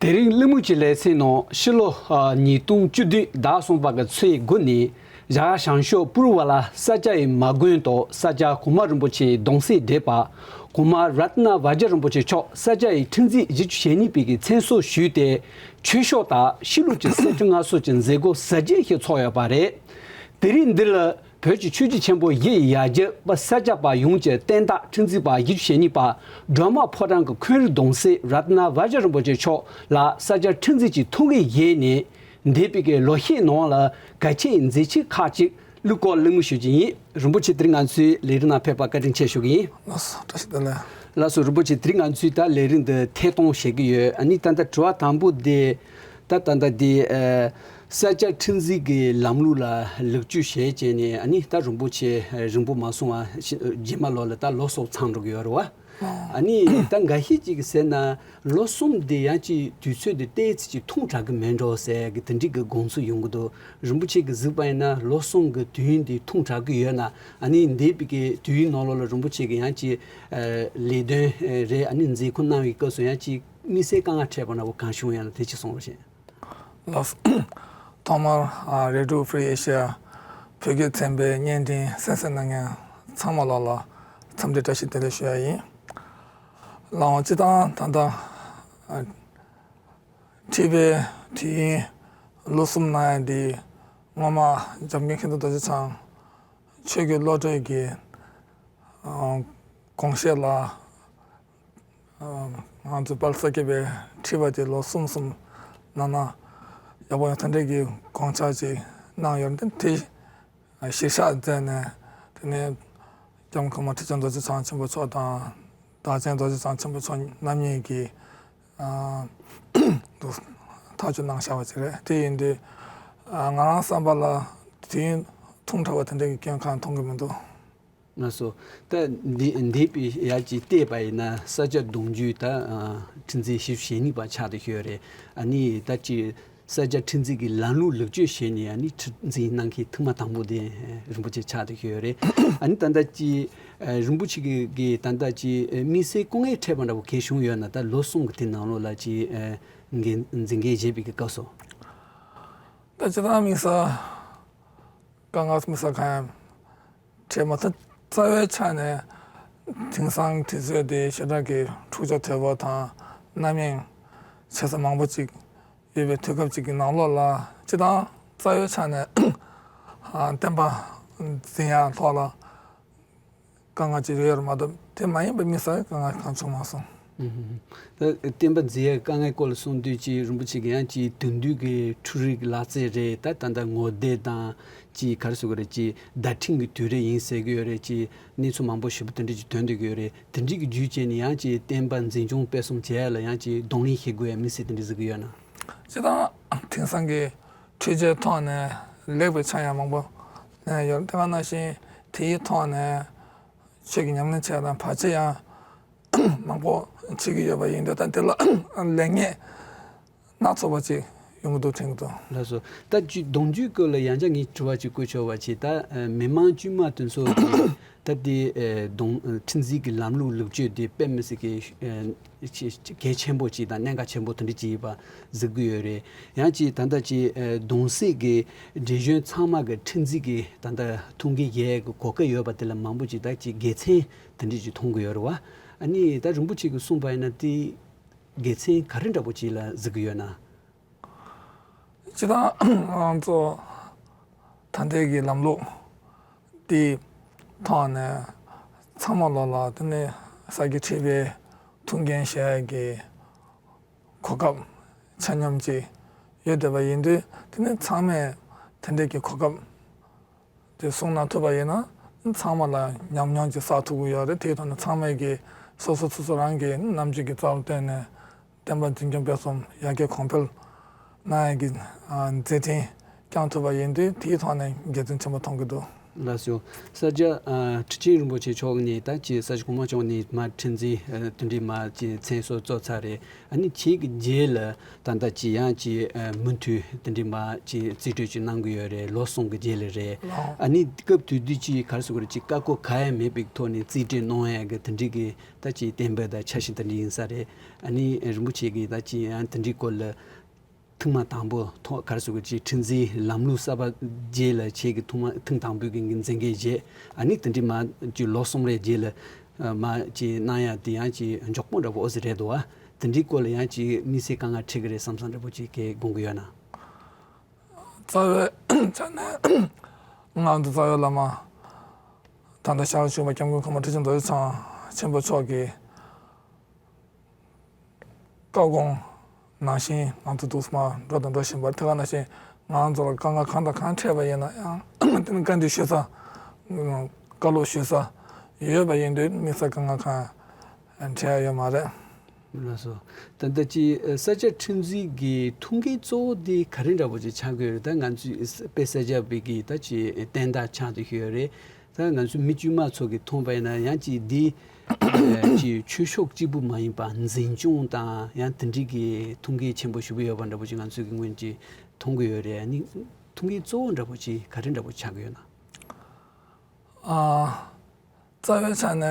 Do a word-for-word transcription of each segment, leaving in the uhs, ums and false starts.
དེ་རིང་གླེང་མོལ་གྱི་ལེ་ཚན་ནང་ཕྱི་ལོ་ཨ་ཉིས་སྟོང་བཅུ་བདུན་ཟླ་གསུམ་པ་གི་ཚེས་དགུ་ཉིན་རྒྱ་གར་བྱང་ཕྱོགས་པུ་རུ་ཝ་ལ་ས་སྐྱ་ཡི་མ་དགོན་དུ་ས་སྐྱ་གོང་མ་རིན་པོ་ཆེའི་གདུང་སྲས་སྡེ་པ་གོང་མ་རཏྣ་བཛྲ་རིན་པོ་ཆེ་མཆོག་ས་སྐྱ་ཡི་ཁྲི་འཛིན་བཞི་བཅུ་ཞེ་གཉིས་པའི་གི་མཚན་གསོལ་ཞུས་ཏེ། ཆོས་ཕྱོགས་དང་ཕྱི་ལུགས་ཀྱི་གསེར་ཁྲི་མངའ་གསོལ་གྱི་མཛད་སྒོ་གཟི་བརྗིད་ཞིག་ཚོགས་ཡོད་པ་རེད། དེ་རིང་འདི་ལ་བོད་ཀྱི་ཆོས་བརྒྱུད་ཆེན་པོ་བཞི་ཡི་ཡ་གྱལ་པ་ས་སྐྱ་པ་ཡོངས་ཀྱི་བསྟན་བདག་ཁྲི་འཛིན་པ་བཞི་བཅུ་ཞེ་གཉིས་པ་སྒྲོལ་མ་ཕོ་བྲང་གི་འཁོན་རིགས་གདུང་སྲས་རཏྣ་བཛྲ་རིན་པོ་ཆེ་མཆོག་ལ་ས་སྐྱ་ཁྲི་འཛིན་གྱི་ཐུགས་འགན་བཞེས་ནས། འདས་པའི་གི་ལོ་ཤས་ནང་ལ་གལ་ཆེའི་མཛད་འཆར་ཁག་ཅིག་ལུགས་སྐོར་གླེང་མོལ་ཞུ་རྒྱུ་ཡིན། རིན་པོ་ཆེ་དེ་རིང་ང་ཚོའི་ལས་རིམ་ནང་ཕེབས་པར་བཀའ་དྲིན་ཆེ་ཞུ་གི་ཡིན། ལགས་སོ། བཀྲ་ཤིས་བདེ་ལེགས། ལགས་སོ། རིན་པོ་ཆེ་དེ་རིང་ང་ཚོའི་ད་ལས་རིམ་འདི་ཐད་གཏོང་བྱེད་ཀྱི་ཡོད། ཨ་ནི་ད་ལྟ་དྲི་བ་དང་པོ་དེ། ད་ད་ལྟ་དེ་ཨ་ས་སྐྱ་ཁྲི་འཛིན་གྱི་ལམ་ལུགས་ལ་ལེགས་བཅོས་བྱས་བྱས་ནས། ཨ་ནི་ད་རིན་པོ་ཆེ་རིང་པོ་མ་སོང་བ་ཤི་རྗེས་མ་ལོ་ལ་ད་ལོ་གསུམ་ཚང་འགྲོ་གི་ཡོད་རེད་བ། ཨ་ནི་ད་འགའ་ཤས་ཅིག་གིས་ཟེར་ན། ལོ་གསུམ་དེ་ཡང་ཅིག་དུས་ཚོད་དེ་ཏོག་ཙམ་ཅིག་ཐུང་དྲགས་ཀྱི་མེད་འགྲོ་ཟེར་གི་དེ་འདྲའི་གི་དགོངས་ཚུལ་ཡོང་གི་འདུག་རིན་པོ་ཆེ་གིས་གཟིགས་པ་ཡིན་ན་ལོ་གསུམ་གི་དུས་ཡུན་དེ་ཐུང་དྲགས་ཀྱི་ཡོད་ན། ཨ་ནི་འདས་པའི་གི་དུས་ཡུན་ནང་ལོགས་ལ་རིན་པོ་ཆེ་གིས་ཡང་ཅིག་ཨ་ལས་དོན་ཨ་རེད། ཨ་ནི་མཛད་ཁུར་གནང་བའི་སྐབས་སུ་ཡང་ཅིག་དམིགས་བསལ་དཀའ་ངལ་འཕྲད་པ་འདྲ་བོ་གང་བྱུང་ཡོད་ན་དེ་ཅིག་གསུང་རོགས་བྱེད། ལགས། ཐོག་མར་ཨ་Radio Free Asia བོད་སྐད་ཚན་པའི་བརྙན་འཕྲིན་གསན་གཟིགས་གནང་མཁན་ཚང་མ་ལོགས་ལ་འཚམས་འདྲི་བཀྲ་ཤིས་བདེ་ལེགས་ཞུ་ཡ་ཡིན། ལགས་འོང་། སྤྱིར་བཏང་ད་ལྟ་ཨ་ཁྲི་པའི་དུས་ཡུན་ལོ་གསུམ་གནང་ཡ་འདི་སྔོན་མ་འཇམ་མགོན་མཁྱེན་བརྩེ་རྡོ་རྗེ་འཆང་ཆོས་ཀྱི་བློ་གྲོས་ཀྱི་ཨ་དགོངས་བཞེད་ལ། ང་ཚོ་དཔལ་ས་སྐྱ་པའི་ཁྲི་པ་དེ་ལོ་གསུམ་གསུམ་གནང་ན་ཡག་པོ་ཡོང་། དེ་འདྲའི་གི་དགོངས་འཆར་ཅིག་གནང་ཡོད་རེད། དེ་གཞིར་བཞག་མཛད་ནས། དེ་ནས་སྐྱབས་མགོན་གོང་མ་ཁྲི་བྱང་རྡོ་རྗེ་འཆང་ཆེན་པོ་མཆོག་དང་བདག་ཆེན་རྡོ་རྗེ་འཆང་ཆེན་པོ་མཆོག་རྣམ་གཉིས་ཀྱིས་འདུག་ཐག་གཅོད་གནང་བཞག་པ་ཅིག་རེད། དེ་ཡིན་དུས་ང་རང་བསམ་པ་ལ་དུས་ཡུན་ཐུང་དྲགས་པ་དེ་འདྲའི་གི་སྐྱོན་གང་མཐོང་གི་མི་འདུག་ལགས་སོ། ད་འདི་འདས་པའི་ཡར་ཅིག་བལྟས་པ་ཡིན་ན་ས་སྐྱ་གདུང་རྒྱུད་ད་ཨ་ཁྲི་འཛིན་བཞི་བཅུ་ཞེ་གཉིས་པ་ཆགས་བསྡད་ཡོད་རེད། ཨ་ནི་ད་ཅིག་ས་སྐྱ་ཁྲི་འཛིན་གྱི་ལམ་ལུགས་ལེགས་བཅོས་བྱས་ནས། ཨ་ནི་ཁྲི་འཛིན་གནང་མཁན་ཐེངས་མ་དང་པོ་དེ་རིན་པོ་ཆེ་ཆགས་བསྡད་ཡོད་རེད། ཨ་ནི་ད་ལྟ་ཅིག་ཨ་རིན་པོ་ཆེ་གི་གི་ད་ལྟ་ཅིག་དམིགས་བསལ་དཀའ་ངལ་འཕྲད་པ་འདྲ་བོ་གལ་བྱུང་ཡོད་ན། ད་ལོ་གསུམ་གྱི་དེ་ནང་ལོགས་ལ་ཅིག་ཨ་འགན་འཛིན་འགན་བཞེས་པའི་གི་སྐབས་སུ། ད་སྤྱིར་བཏང་དམིགས་བསལ་དཀའ་ངལ་དམིགས་བསལ་གང་ཡང་འཕྲད་མ་ཐུབ། རྩ་བའི་ཆ་ནས་དེང་སང་དུས་ཚོད་འདི་ཞེ་དྲག་གི་འཁྲུག་ཆ་དོད་པོ་དང་རྣམ་གཡེང་ཆེ་ས་མང་པོ་ཅིག་ཡོད་པའི་དུས་སྐབས་ཅིག་གི་ནང་ལོགས་ལ། སྤྱིར་བཏང་རྩ་བའི་ཆ་ནས་ཨ་བསྟན་པ་འཛིན་ཡ་ཐོག་ལ་དཀའ་ངལ་ཅིག་ཡོད་རེད་མ་གཏོགས། དེ་མ་ཡིན་པའི་དམིགས་བསལ་དཀའ་ངལ་གང་བྱུང་མ་སོང་། ཨུམ། ད་བསྟན་པ་འཛིན་ཡའི་དཀའ་ངལ་སྐོར་ལ་གསུང་དུས་ཀྱི་རིན་པོ་ཆེ་གིས་ཡང་ཅིག་དེང་དུས་ཀྱི་འཕྲུལ་རིག་ལག་རྩལ་རེད། ད་ད་ལྟ་ངོ་དེབ་དང་ཅིག་ག་རེ་ཟེར་དགོས་རེད། ཅིག་བརྡ་འཕྲིན་གྱི་དུས་རབས་ཡིན་ཟེར་གྱི་ཡོད་རེད། ཅིག་གནས་ཚུལ་མང་པོ་ཞེ་པོ་དེ་འདྲ་ཅིག་ཐོན་བསྡད་ཀྱི་ཡོད་རེད། དེ་འདྲ་གི་བརྒྱུད་བྱས་ནས་ཡང་ཅིག་བསྟན་པ་འཛིན་སྐྱོང་སྤེལ་གསུམ་བྱེད་ཡ་ལ་ཡང་ཅིག་གདོང་ལེན་བྱེད་དགོས་ཡ་དམིགས་བསལ་དེ་འདྲ་གཟིགས་ཀྱི་ཡོད་ན། སྤྱིར་བཏང་དེང་སང་གི་འཕྲུལ་ཆས་ཐོག་ནས་ལེགས་པའི་ཆ་ཡང་མང་པོ་ལེན་ཡོད། དེ་ག་ནང་བཞིན་དེའི་ཐོག་ནས་ཆོས་ཀྱི་ཉམས་ལེན་བྱེད་ཡ་དང་བར་ཆད་ཡང་མང་པོ་བྱེད་ཀྱི་ཡོད་པ་ཡིན་དུས། ད་དེ་ལ་ལེགས་ཉེས་སྣ་ཚོགས་པ་ཅིག་ཡོང་གི་འདུག་དྲན་གྱི་འདུག་ལགས་སོ། ད་ཅིག་གདུང་རྒྱུད་སྐོར་ལ་ཡང་བསྐྱར་ངས་དྲི་བ་ཅིག་བཀོད་ཆོག་པ་ཅིག་ད་ཨ་མི་མང་དཀྱུས་མ་དེ་ཚོ་གིས་ད་དེ་ཨ་གདུང་ཨ་ཁྲི་འཛིན་གྱི་ལམ་ལུགས་ལེགས་བཅོས་དེ་དཔེ་མི་སྲིད་ཀྱི་ཨ་ཆེ་གལ་ཆེན་པོ་ཅིག་དང་གནད་འགག་ཆེན་པོ་དེ་འདྲ་ཅིག་ཡིན་པ་གཟིགས་ཀྱི་ཡོད་རེད། ཡང་ཅིག་ད་ལྟ་ཅིག་ཨ་གདུང་སྲས་ཀྱི་བགྲེས་གཞོན་ཚང་མ་གི་ཁྲི་འཛིན་གྱི་ད་ལྟ་ཐུགས་འགན་བཞེས་ཀྱི་གོ་སྐབས་ཡོད་པ་དེ་ལ་མང་པོ་ཅིག་ད་ཅིག་དགེ་མཚན་དེ་འདྲ་ཅིག་མཐོང་གི་ཡོད་རེད་བ། ཨ་ནི་ད་རིན་པོ་ཆེ་གིས་གསུངས་པ་ཡིན་ན་དེ་དགེ་མཚན་ག་རེ་འདྲ་པོ་ཅིག་ལ་གཟིགས་ཀྱི་ཡོད་ན། སྤྱིར་བཏང་ང་ཚོ་ད་ལྟའི་གི་ལམ་ལུགས་འདི་ཐོག་ནས་ཚང་མ་ལོགས་ལ་དེ་ནས་ས་སྐྱ་ཁྲི་པའི་ཐུགས་འགན་བཞེས་ཡ་གི་གོ་སྐབས་ཆ་སྙོམས་ཅིག་ཡོད་བསྡད་པ་ཡིན་དུས། དེ་ནས་ཚང་མས་དེ་འདྲའི་གི་གོ་སྐབས་དེ་བཟུང་གནང་ཐུབ་པ་ཡིན་ན་ཚང་མ་ལ་ཉམས་མྱོང་ཅིག་བསགས་ཐུབ་ཀྱི་ཡོད་རེད། དེའི་ཐོག་ནས་ཚང་མས་ཀྱི་སོ་སོ་སོ་སོ་རང་གི་རྣམ་དཔྱོད་ཀྱི་རྩལ་བཏོན་ནས་བསྟན་པ་འཛིན་སྐྱོང་སྤེལ་གསུམ་ཡར་རྒྱས་གོང་འཕེལ་གནང་ཡ་གི་ཨ་མཛད་འཕྲིན་བསྐྱངས་ཐུབ་པ་ཡིན་དུས། དེའི་ཐོག་ནས་དགེ་མཚན་ཆེན་པོ་མཐོང་གི་འདུག་ལགས་སོ། ས་སྐྱ་ཨ་ཁྲི་ཆེན་རིན་པོ་ཆེ་མཆོག་ནས་ད་ཅི་ས་སྐྱ་གོང་མ་མཆོག་ནས་མ་ཁྲི་འཛིན་ཨ་དེ་འདྲའི་མ་ཅི་མཚན་གསོལ་གཙོ་ཚར་རེད། ཨ་ནི་ཁྱེད་ཀྱི་རྗེས་ལ་ད་ལྟ་ཅི་ཡང་ཅི་ཨ་མུ་མཐུད་དེ་འདྲའི་མ་ཅི་རྩིས་སྤྲོད་ཅིག་གནང་གི་ཡོད་རེད། ལོ་གསུམ་གྱི་རྗེས་ལ་རེད། ལགས། ཨ་ནི་སྐབས་དེ་དུས་ཅི་ག་རེ་ཟེར་དགོས་རེད། ཅི་བཀའ་བཀོད་ག་ཡང་མེད་པའི་ཐོག་ནས་རྩིས་སྤྲོད་གནང་ཡག་གི་དེ་འདྲའི་གི་ད་ཅི་བསྟན་པ་དང་འཆར་གཞི་དེ་འདྲ་ཡིན་ས་རེད། ཨ་ནི་རིན་པོ་ཆེ་གིས་ད་ཅི་ཡང་དེ་འདྲའི་སྐོར་ལ་ཐེངས་མ་དང་པོ་ཐོག་ག་རེ་ཟེར་དགོས། ཅིག་ཁྲི་འཛིན་ལམ་ལུགས་གསར་པ་རྗེས་ལ་ཁྱེད་ཀྱི་ཐེངས་མ་ཐེངས་དང་པོའི་གི་མཛད་འགན་བཞེས། ཨ་ནི་དེ་འདྲའི་མ་ཅིག་ལོ་གསུམ་རེ་རྗེས་ལ་ཨ་མ་ཅིག་གནང་ཡག་དེ་ཡང་ཅིག་མགྱོགས་པོ་འདྲ་པོ་ཨོ་ཙི་རེད་འདུག་བ། དེ་འདྲའི་སྐོར་ལ་ཡང་ཅིག་དམིགས་བསལ་དཀའ་ངལ་འཕྲད་ཀྱི་རེད་བསམ་བསམ་འདྲ་པོ་ཅིག་གི་དགོངས་ཀྱི་ཡོད་ན། རྩ་བའི་ཆ་ནས་ང་ཚོ་རྩ་བའི་བླ་མ་ད་ལྟ་ཞལ་བཞུགས་པ་སྐྱབས་མགོན་གོང་མ་ཁྲི་ཆེན་རྡོ་རྗེ་འཆང་ཆེན་པོ་མཆོག་གི་བཀའ་དགོངས་ནང་བཞིན་ང་ཚོ་འདུག་སེ་མར་འགྲོ་དང་འགྲོ་བཞིན་པ་རེད། དེ་ག་ནང་བཞིན་ང་ཚོ་ལ་དཀའ་ངལ་གང་དང་གང་འཕྲད་པ་ཡིན་ན་ཡང་དེ་ནི་བཀའ་འདྲི་ཞུ་ས། བཀའ་སློབ་ཞུ་ས་ཡོད་པ་ཡིན་དུས་དམིགས་བསལ་དཀའ་ངལ་གང་འཕྲད་ཡ་ཡོད་མ་རེད། ལགས་སོ། ད་ལྟ་ཅི་ས་སྐྱ་ཁྲི་འཛིན་གྱི་ཐུགས་འགན་གཙོ་བོ་དེ་ག་རེ་འདྲ་པོ་ཅིག་ཆགས་ཀྱི་ཡོད་རེད། ད་ང་ཚོའི་དཔེ་ས་སྐྱ་པའི་གི་ད་ཅི་བསྟན་བདག་ཆགས་བསྡད་ཀྱི་ཡོད་རེད། ད་ང་ཚོ་མི་དཀྱུས་མ་ཚོ་གིས་མཐོང་པ་ཡིན་ན་ཡང་ཅིག་འདི་ཅིག་ཆོས་ཕྱོགས་གཅིག་པུ་མ་ཡིན་པ་འཛིན་སྐྱོང་དང་ཡང་དེ་འདྲའི་གི་ཐུགས་འགན་ཆེན་པོ་ཞེ་པོ་ཡོད་པ་འདྲ་པོ་ཅིག་ང་ཚོས་གི་སྔོན་ཅིག་མཐོང་གི་ཡོད་རེད། ཨ་ནི་ཐུགས་འགན་གཙོ་བོ་འདྲ་པོ་ཅིག་ག་རེ་འདྲ་པོ་ཆགས་ཀྱི་ཡོད་ན། ཨ། རྩ་བའི་ཆ་ནས་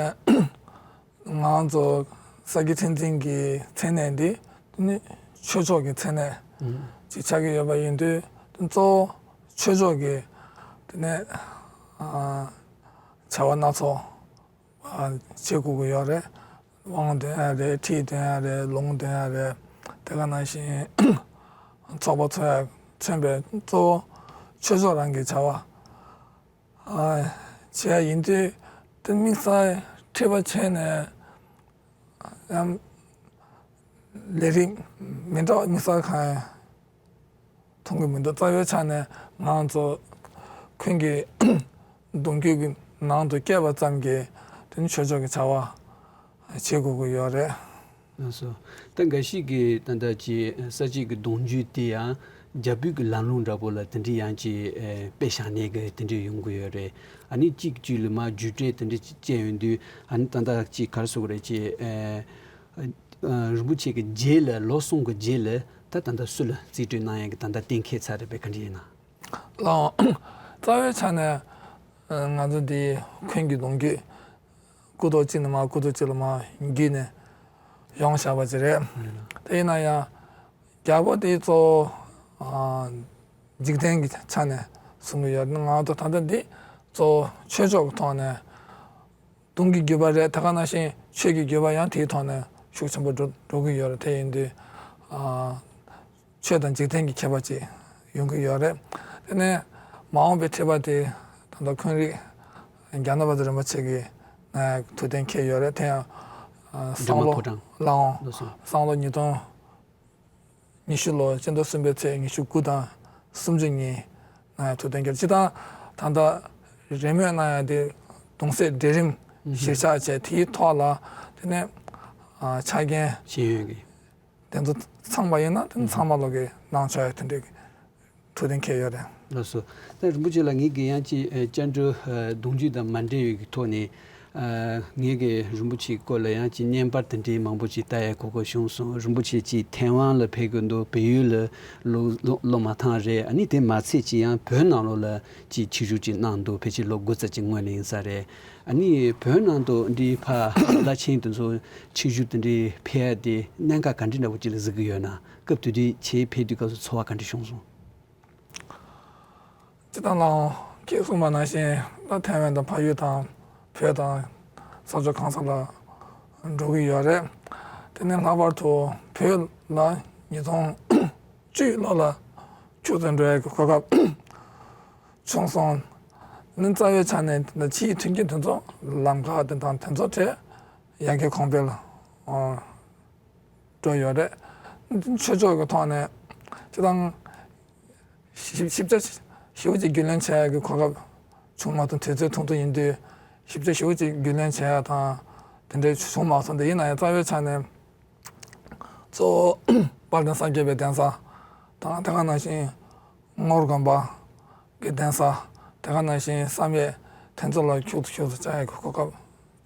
ང་ཚོ་ས་སྐྱ་ཁྲི་འཛིན་གྱི་མཚན་གནས་འདི་ནི་ཆོས་ཕྱོགས་ཀྱི་མཚན་གནས་ཅིག་ཆགས་ཀྱི་ཡོད་པ་ཡིན་དུས། གཙོ་བོ་ཆོས་ཕྱོགས་ཀྱི་དེ་ནས་ཨ་བྱ་བ་སྣ་ཚོགས་ཨ་བྱེད་དགོས་ཀྱི་ཡོད་རེད། དབང་འདོན་ཡ་རེད། ཁྲིད་འདོན་ཡ་རེད། ལུང་འདོན་ཡ་རེད། དེ་ག་ནང་བཞིན་ཚོགས་པ་འཚོགས་ཡ་མཚོན་པའི་གཙོ་བོ་ཆོས་ཕྱོགས་རང་གི་བྱ་བ། ཨ། བྱས་ཡིན་དུས་དེ་དམིགས་བསལ་ཁྲིད་པ་བྱས་ནས་ཡང་ལས་རིགས་མི་འདྲ་བ་དམིགས་བསལ་གང་ཡང་མཐོང་གི་མི་འདུག་རྩ་བའི་ཆ་ནས་ང་ཚོ་འཁོན་གྱི་གདུང་རྒྱུད་ཀྱི་ནང་དུ་སྐྱེས་པ་ཙམ་གྱིས་དེ་ནི་ཆོས་ཕྱོགས་ཀྱི་བྱ་བ་བྱེད་དགོས་ཀྱི་ཡོད་རེད། ལགས་སོ། ད་འགའ་ཞིག་གིས་ད་ལྟ་ཅིག་ས་སྐྱའི་གི་གདུང་རྒྱུད་དེ་ཡང་རྒྱ་བོད་ཀྱི་ལམ་ལུགས་འདྲ་པོ་ལ་དེ་འདྲའི་ཡང་ཅིག་ཨེ་དཔེ་བཞག་ནས་གི་དེ་འདྲའི་ཡོང་གི་ཡོད་རེད། ཨ་ནི་གཅིག་གཅིག་ལ་མར་རྒྱུད་འགྲེལ་དེ་འདྲ་ཅིག་བྱས་ཡོང་དུས། ཨ་ནི་ད་ལྟ་ཅིག་ག་རེ་ཟེར་དགོས་རེད། ཅིག་ཨེ་ཨ་རིན་པོ་ཆེ་གི་རྗེས་ལ་ལོ་གསུམ་གི་རྗེས་ལ་ད་ད་ལྟ་སུ་ལ་རྩིས་སྤྲོད་གནང་ཡག་གི་ད་ལྟ་གཏན་འཁེལ་ཚར་རེད་པས། ག་འདྲ་ཡིན་ན། ལགས། རྩ་བའི་ཆ་ནས་ང་ཚོ་འདི་འཁོན་གྱི་གདུང་རྒྱུད་སྐུ་ཐོག་གཅིག་ནས་མར་སྐུ་ཐོག་གཅིག་ལ་མར་བརྒྱུད་ནས་ཡོང་བཞག་པ་ཅིག་རེད། དེ་ཡིན་ན་ཡང་རྒྱལ་པོ་དེ་གཙོ་བོ་ཨ་འཇིག་རྟེན་གྱི་ཆ་ནས་གསུང་གི་ཡོད། ང་ཚོ་ད་ལྟ་འདི་གཙོ་བོ་ཆོས་ཕྱོགས་ཀྱི་ཐོག་ནས་གདུང་གི་བརྒྱུད་པ་རེད། དེ་ག་ནང་བཞིན་ཆོས་ཀྱི་བརྒྱུད་པ་ཡང་དེའི་ཐོག་ནས་ཤུགས་ཆེན་པོ་འགྲོ་འགྲོ་གི་ཡོད་རེད། དེ་ཡིན་དུས་ཨ་ཆོས་དང་འཇིག་རྟེན་གྱི་ཁྱད་པར་ཅིག་ཡོང་གི་ཡོད་རེད། དེ་ནས་མ་འོངས་པའི་ཁྲིད་པ་དེ་ད་ལྟ་འཁོན་རིགས་གྱ་ནོམ་པ་ཚོ་རིན་པོ་ཆེ་གིས་ཐུགས་གཏན་འཁེལ་ཡོད་རེད། དེ་ཡང་ཨ་སྲང་ལོ་ལགས་འོང་། སྲང་ལོ་ཉིས་སྟོང་ཉི་ཤུ་ལོ་སྤྱི་ཟླ་གསུམ་པའི་ཚེས་ཉི་ཤུ་དགུ་དང་སུམ་ཅུ་ཉིན་ཐུགས་གཏན་འཁེལ། སྤྱིར་བཏང་ད་ལྟ་རེས་མོས་གནང་ཡ་དེ་གདུང་སྲས་གྲལ་རིམ་གཞིར་བཞག་བྱས། དེའི་ཐོག་ལ་དེ་ནས་ཨ་ཆ་རྐྱེན་ཤེས་ཡོན་གྱི་དེ་ཚོ་ཚང་པ་ཡིན་ན་དེ་ཚང་མ་ལོག་གི་གནང་ཆོག་ཡ་དེ་འདྲའི་ཐུགས་གཏན་འཁེལ་ཡོད་རེད། ལགས་སོ། ད་རིན་པོ་ཆེ་ལགས། ངེད་ཀྱི་ཡང་ཅིག་ཨ་སྐྱབས་འགྲོ་ཨ་གདུང་རྒྱུད་དང་མ་འབྲེལ་བའི་གི་ཐོག་ནས་ཨ་ངེད་ཀྱི་རིན་པོ་ཆེའི་སྐོར་ལ་ཡང་ཅིག་བརྙན་པར་དེ་འདྲའི་མང་པོ་ཅིག་ལྟ་ཡ་གོ་སྐབས་བྱུང་སོང་། རིན་པོ་ཆེ་ཅིག་ཐའེ་ཝན་ལ་ཕེབས་ཀྱི་འདུག་བལ་ཡུལ་ལ་ལོ་ལོ་ལོ་མ་ཐང་རེད། ཨ་ནི་དེ་མ་ཚད་ཅིག་ཡང་བོད་ནང་ལོགས་ལ་ཅིག་ཆིབས་བསྒྱུར་ཅིག་གནང་འདུག་ཕལ་ཆེར་ལོ་དགུ་ཙམ་ཅིག་སྔོན་ལ་ཡིན་ས་རེད། ཨ་ནི་བོད་ནང་དུ་འདི་ཕར་བླ་ཆེན་དེ་ཚོ་ཆིབས་བསྒྱུར་དེ་འདྲའི་ཕེབས་ཡ་དེ་གནད་འགག་ག་འདྲ་འདྲ་པོ་ཅིག་ལ་གཟིགས་ཀྱི་ཡོད་ན། སྐབས་དེ་དུས་ཁྱེད་ཕེབས་དུས་སྐབས་སུ་ཚོར་བ་ག་འདྲ་བྱུང་སོང་། སྤྱིར་བཏང་ལའང་ཁྱེད་གསུངས་པ་ནང་བཞིན་ད་ཐའེ་ཝན་དང་ཕ་ཡུལ་དང་བོད་དང་ས་ཕྱོགས་གང་ས་ལ་འགྲོ་གི་ཡོད་རེད། དེ་ནས་ལྷག་པར་དུ་བོད་ལ་ཉིས་སྟོང་བཅུ་ལོ་ལ་ཆུ་ཚོད་འགྲོ་ཡག་གི་གོ་སྐབས་བྱུང་སོང་། ནི་རྩ་བའི་ཆ་ནས་ཕྱིའི་མཐུན་རྐྱེན་དེ་ཚོ་ལམ་ཁ་དེ་དང་དེ་ཚོ་གྲས་ཡར་རྒྱས་གོང་འཕེལ་འགྲོ་ཡོད་རེད། ཆོས་ཕྱོགས་ཀྱི་ཐོག་ནས་སྤྱིར་བཏང་ཞིབ་ཞིབ་ཆ་ཞིབ་པོ་ཅིག་རྒྱུས་ལོན་བྱེད་ཡག་གི་གོ་སྐབས་བྱུང་མ་སོང་། དུས་ཚོད་ཐུང་ཐུང་ཡིན་དུས་ཞིབ་ཆ་ཞིབ་པོ་ཅིག་རྒྱུས་ལོན་བྱེད་ཡག་དང་དེ་འདྲའི་བྱུང་མ་སོང་། དེ་ཡིན་ན་ཡང་རྩ་བའི་ཆ་ནས་གཙོ་བོ་དཔལ་ལྡན་ས་སྐྱ་པའི་གདན་ས་དང་དེ་ག་ནང་བཞིན་ངོར་དགོན་པ་གི་གདན་ས་ དེ་ག་ནང་བཞིན་བསམ་ཡས་དེ་ཚོ་ལ་ཁྱུག་ཏུ་ཁྱུག་ཏུ་བཅར་ཡས་ཀྱི་གོ་སྐབས་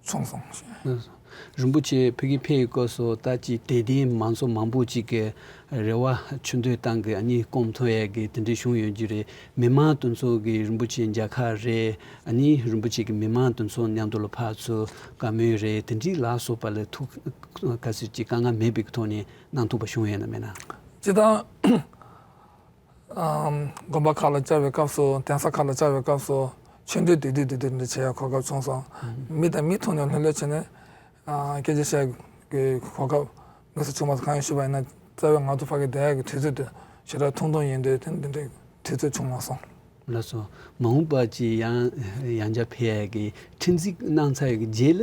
བྱུང་སོང་ཞེས། རིན་པོ་ཆེ་ཕ་གི་ཕེབས་ཡོད་སྐབས་སུ་ད་ཅིག་དད་ལྡན་མང་ཚོགས་མང་པོ་ཅིག་གི་རེ་བ་ཆུ་འདོད་སྟངས་ཀྱི་ཨ་ནི་སྐོང་ཐུབ་ཡས་ཀྱི་དེ་འདྲའི་བྱུང་ཡོད་རྒྱུ་རེད། མི་མང་དེ་ཚོ་གི་རིན་པོ་ཆེ་མཇལ་ཁ་རེད། ཨ་ནི་རིན་པོ་ཆེ་གི་མི་མང་དེ་ཚོ་མཉམ་དུ་ལ་ཕར་ཚུར་བཀའ་མོལ་རེད། དེ་འདྲའི་ལ་སོགས་པ་ལ་ཐུགས་ག་ཟེར་ཅིག་དཀའ་ངལ་མེད་པའི་ཐོག་ནས་གནང་ཐུབ་པ་བྱུང་ཡོད་ན་མེད་ན། སྤྱིར་བཏང་ཨམ། དགོན་པ་ཁག་ལ་བཅར་བའི་སྐབས་སུ། གདན་ས་ཁག་ལ་བཅར་བའི་སྐབས་སུ་ཆོས་འབྲེལ་དེ་དུས་དེ་དུས་འདི་བྱེད་ཡག་གོ་སྐབས་བྱུང་སོང་། མི་དང་མི་ཐུག་ནས་ལྷོད་ལྷོད་བྱས་ནས་ཨ། སྐད་ཆ་བཤད་དགོས་གོ་སྐབས་དངོས་སུ་བྱུང་མ་སོང་། གང་ཡིན་ཞུས་པ་ཡིན་ན། རྩ་བའི་ང་ཚོ་ཕ་གི་བསྡད་ཡག་གི་དུས་ཚོད་དེ་ཞེ་དྲག་ཐུང་ཐུང་ཡིན་དུས། དེ་འདི་འདྲའི་དུས་ཚོད་བྱུང་མ་སོང་། ལགས་སོ། མ་འོངས་པ་ཅིག་ཡང་ཡང་བསྐྱར་ཕེབས་ཡག་གི་ཁྲིམས་འཛིན་གནང་ཚར་ཡག་གི་རྗེས་ལ་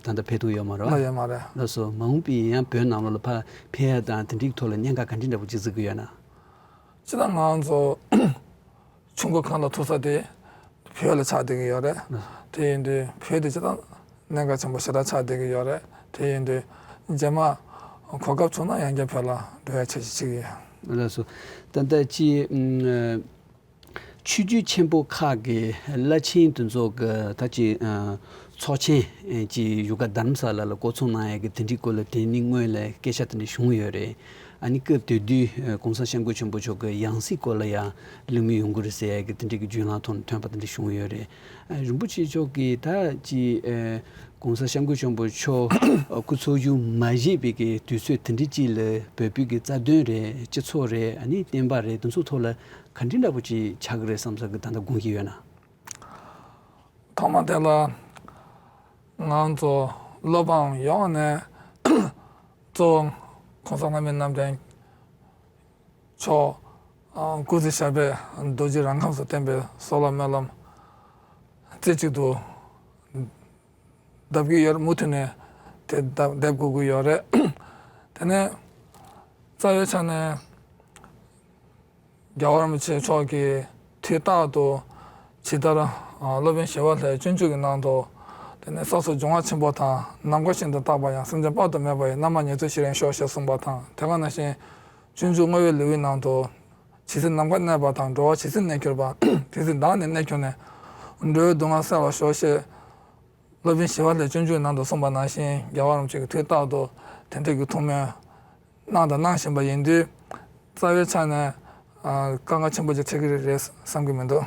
ད་ལྟ་ཕེབས་ཐུབ་ཡོད་མ་རེད། ལགས་ཡོད་མ་རེད། ལགས་སོ། མ་འོངས་པའི་ཡང་བོད་ནང་ལོགས་ལ་ཕར་ཕེབས་ཡག་དང་དེ་འདྲའི་ཐོག་ལ་གནད་འགག་ག་འདྲ་འདྲ་པོ་ཅིག་གཟིགས་ཀྱི་ཡོད་ན། སྤྱིར་བཏང་ང་ཚོ་ཆུ་འགོ་གངས་ལ་ཐུག་ས་དེ་བོད་ལ་ཆགས་བསྡད་ཀྱི་ཡོད་རེད། དེ་ཡིན་དུས་བོད་དེ་སྤྱིར་བཏང་གནད་འགག་ཆེན་པོ་ཞེ་དྲག་ཆགས་བསྡད་ཀྱི་ཡོད་རེད། དེ་ཡིན་དུས་རྗེས་མ་གོ་སྐབས་བྱུང་ན་ཡང་བསྐྱར་བོད་ལ་འགྲོ་ཡག་འཆར་གཞི་བྱེད་ཀྱི་ཡོད། ལགས་སོ། ད་ལྟ་ཅི། ཨ། ཆོས་བརྒྱུད་ཆེན་པོ་ཁག་གི་བླ་ཆེན་དེ་ཚོ་གི་ད་ཅི། ཨ། ཚོགས་ཆེན་ཅིག་བཞུགས་སྒར་རྡ་རམ་ས་ལ་ལ་འགོ་ཚུགས་གནང་ཡག་གི་དེ་འདྲའི་སྐོར་ལ་དེ་ནི་སྔོན་ལ་སྐད་ཆ་དེ་འདྲ་བྱུང་ཡོད་རེད། ཨ་ནི་སྐབས་དེ་དུས་༸གོང་ས་༸སྐྱབས་མགོན་ཆེན་པོ་མཆོག་གི་ཡང་སྲིད་སྐོར་ལ་ཡང་གླེང་མོལ་ཡོང་གི་རེད་ཟེར་ཡག་གི་དེ་འདྲའི་གི་བརྒྱུད་ལམ་ཐོག་ནས་ཐོན་པ་དེ་འདྲ་བྱུང་ཡོད་རེད། ཨ། རིན་པོ་ཆེ་མཆོག་གིས་ད་ཅི། ཨ། ༸གོང་ས་༸སྐྱབས་མགོན་ཆེན་པོ་མཆོག་སྐུ་འཚོ་བཞུགས་མ་བཞེས་པའི་གི་དུས་ཚོད་དེ་འདྲ་ཅིག་ལ་བོད་བོད་ཀྱི་རྩ་དོན་རེད། སྤྱི་ཚོགས་རེད། ཨ་ནི་བསྟན་པ་རེད། དེ་ཚོ་ཐོག་ལ་ག་འདྲ་འདྲ་པོ་ཅིག་ཆགས་ཀྱི་རེད་བསམ་བསམ་གི་ད་ལྟ་དགོངས་ཀྱི་ཡོད་ན། ཐོག་མ་དེ་ལ་ང་ཚོ་བློ་ཕམ་ཡོང་ནས་གཙོ་བོ་༸གོང་ས་བླ་མེད་རྣམ་འདྲེན་མཆོག་ཨ། སྐུ་ཚེ་ཞབས་པད་རྡོ་རྗེ་རང་ཁམས་སུ་བརྟན་པའི་གསོལ་བ་སྨོན་ལམ་རྩེ་གཅིག་ཏུ་གདབ་ཀྱི་ཡོད་རེད། མུ་མཐུད་ནས་དེ་གདབ་གདབ་དགོས་ཀྱི་ཡོད་རེད། དེ་ནས་རྩ་བའི་ཆ་ནས་རྒྱལ་བ་རིན་པོ་ཆེ་མཆོག་གིས་དུས་རྟག་ཏུ་ཇི་ལྟར་ཨ། སློབ་དཔོན་ཞི་བ་ལྷས་སྤྱོད་འཇུག་གི་ནང་དུ། དེ་ནས་ས་སོགས་འབྱུང་བ་ཆེན་པོ་དང་། ནམ་མཁའ་བཞིན་དུ་རྟག་པ་ཡང་། སེམས་ཅན་དཔག་ཏུ་མེད་པ་ཡི། རྣམ་མང་ཉེར་འཚོའི་གཞི་རིང་ཤོག་ཞེས་གསུངས་པ་དང་། དེ་ག་ནང་བཞིན་སྤྱོད་འཇུག་བསྔོ་བའི་ལེའུའི་ནང་དུ། ཇི་སྲིད་ནམ་མཁར་གནས་པ་དང་། འགྲོ་བ་ཇི་སྲིད་གནས་གྱུར་པ། དེ་སྲིད་བདག་ནི་གནས་གྱུར་ནས། འགྲོ་བའི་སྡུག་བསྔལ་སེལ་བར་ཤོག་ཅེས། སློབ་དཔོན་ཞི་བ་ལྷས་སྤྱོད་འཇུག་ནང་དུ་གསུངས་པ་ནང་བཞིན། རྒྱལ་བ་རིན་པོ་ཆེ་གིས་དུས་རྟག་ཏུ་དེ་འདྲ་གི་ཐུགས་སྨོན་གནང་དང་གནང་བཞིན་པ་ཡིན་དུས། རྩ་བའི་ཆ་ནས་ཨ། དཀའ་ངལ་ཆེན་པོ་ཅིག་འཕྲད་ཀྱི་རེད་བསམ་གྱི་མི་འདུག།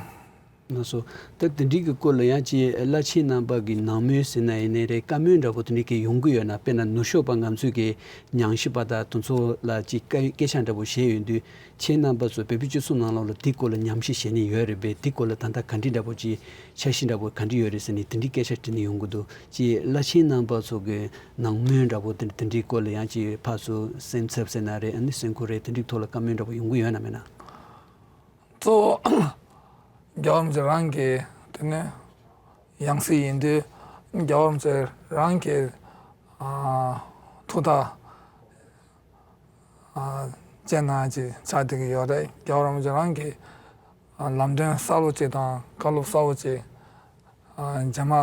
ལགས་སོ། ད་དེ་འདྲའི་གི་སྐོར་ལ་ཡང་ཅིག་བླ་ཆེན་རྣམ་པ་གི་ནང་མོལ་ཟེར་ན་ཡིན་ནའི་རེད། བཀའ་མོལ་འདྲ་པོ་དེ་འདྲའི་གི་ཡོང་གི་ཡོད་ན། དཔེར་ན་ནུབ་ཕྱོགས་པ་ང་ཚོའི་གི་ཉམས་ཞིབ་པ་དང་དེ་ཚོ་ལ་ཅིག་སྐད་སྐད་ཆ་འདྲ་པོ་བཤད་ཡོང་དུས། ཁྱེད་རྣམ་པ་ཚོ་བོད་པའི་སྤྱི་ཚོགས་ནང་ལོགས་ལ་དེའི་སྐོར་ལ་ཉམས་ཞིབ་བྱེད་མཁན་ཡོད་རེད་པས། དེའི་སྐོར་ལ་ད་ལྟ་ག་འདྲ་འདྲ་པོ་ཅིག་འཆར་གཞི་འདྲ་པོ་ག་འདྲ་ཡོད་རེད་ཟེར་ནས་དེ་འདྲའི་སྐད་ཆ་དྲིས་ནས་ཡོང་གི་འདུག། ཅིག་བླ་ཆེན་རྣམ་པ་ཚོ་གི་ནང་མོལ་འདྲ་པོ་དེ་དེ་འདྲའི་སྐོར་ལ་ཡང་ཅིག་ཕར་ཚུར་སེམས་འཚབ་ཟེར་ན་རེད། ཨ་ནི་སེམས་ཁུར་རེད། དེ་འདྲའི་ཐོག་ལ་བཀའ་མོལ་འདྲ་པོ་ཡོང་གི་ཡོད་ན་མེད་ན། གཙོ་བོ་རྒྱལ་བ་རིན་པོ་ཆེ་རང་གི་དེ་ནས་ཡང་སྲིད་ཡིན་དུས། རྒྱལ་བ་རིན་པོ་ཆེ་རང་གི་ཨ། ཐུགས་ཐག་ཨ། བཅད་གནང་ཅིག་ཆགས་བསྡད་ཀྱི་ཡོད་རེད། རྒྱལ་བ་རིན་པོ་ཆེ་རང་གིས་ཨ། ལམ་སྟོན་གསལ་པོ་ཅིག་དང་བཀའ་སློབ་གསལ་པོ་ཅིག་ཨ། རྗེས་མ་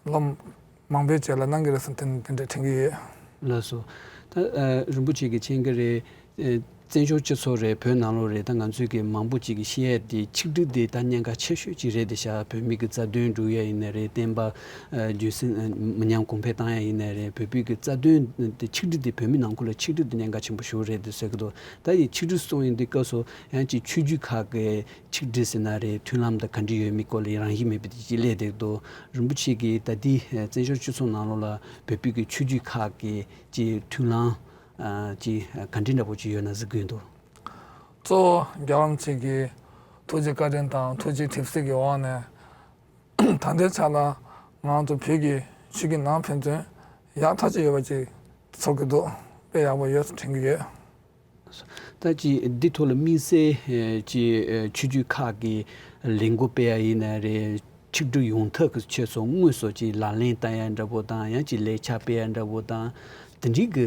ལོ་མང་པོའི་རྗེས་ལ་གནང་གི་རེད་ཟེར་དེ་དེ་འདྲ་དྲན་གྱི་ཡོད། ལགས་སོ། ད་ཨ། རིན་པོ་ཆེ་གིས་མཁྱེན་གྱི་རེད། ཨ། བཙན་བྱོལ་སྤྱི་ཚོགས་རེད། བོད་ནང་ལོགས་རེད། ད་ང་ཚོའི་གི་མང་པོ་ཅིག་གིས་བཤད་ཡ་དེ་ཆིག་སྒྲིལ་དེ་ད་གནད་འགག་ཆེ་ཤོས་ཅིག་རེད་དེ་ཤག། བོད་མི་གི་རྩ་དོན་སྒྲུབ་ཡ་ཡིན་ན་རེད། བསྟན་པ་ཨ། རྒྱུན་སྲིང་ཨ། མི་ཉམས་གོང་འཕེལ་བཏང་ཡ་ཡིན་ན་རེད། བོད་པའི་གི་རྩ་དོན་དེ་ཆིག་སྒྲིལ་དེ། བོད་མི་ནང་ཁུལ་ལ་ཆིག་སྒྲིལ་དེ་གནད་འགག་ཆེན་པོ་ཞིག་རེད་དེ་ཟེར་གི་འདུག། ད་ཡི་ཆིག་སྒྲིལ་སོང་ཡིན་དུས་སྐབས་སུ་ཡང་ཅིག་ཆོས་བརྒྱུད་ཁག་གི་ཆིག་སྒྲིལ་ཟེར་ན་རེད། མཐུན་ལམ་དང་ག་འདྲ་ཡོད་མེད་སྐོར་ལ་རང་བཞིན་མེད་པའི་དེ་ཅིག་སླེབས་བསྡད་འདུག། རིན་པོ་ཆེ་གིས་ད་ལྟའི་བཙན་བྱོལ་སྤྱི་ཚོགས་ནང་ལོགས་ལ་བོད་པའི་གི་ཆོས་བརྒྱུད་ཁག་གི་ཅིག་མཐུན་ལམ་ཨ། ཅིག་ག་འདྲ་འདྲ་པོ་ཅིག་ཡོད་ན་གཟིགས་ཀྱི་ཡོད་འདུག། གཙོ་བོ་རྒྱལ་བ་རིན་པོ་ཆེ་གི་ཐུགས་རྗེ་བཀའ་དྲིན་དང་ཐུགས་རྗེ་དེབ་གཟིགས་ཀྱི་འོག་ནས། ད་ལྟའི་ཆ་ལ་ང་ཚོ་བོད་ཀྱི་ཆོས་བརྒྱུད་ནང་ཕན་ཚུན་ཡག་ཐག་ཆོད་ཡོད་པ་ཅིག་ཚོར་གྱི་འདུག། དཔེ་ཡག་པོ་ཡོད་ཟེར་དྲན་གྱི་ཡོད། ད་ཅི་འདི་ཐོག་ལ་དམིགས་བསལ་ཨེ་ཅི་ཨེ་ཆོས་བརྒྱུད་ཁག་གི་ལས་འགུལ་སྤེལ་ཡ་ཡིན་ན་རེད། ཆིག་སྒྲིལ་ཡོང་ཐབས་ཀྱི་ཆེད་དུ་དངོས་སུ་ཅིག་ལག་ལེན་བསྟར་ཡ་འདྲ་པོ་དང་། ཡང་ཅིག་ལས་འཆར་སྤེལ་ཡ་འདྲ་པོ་དང་། དེ་འདྲའི་གི་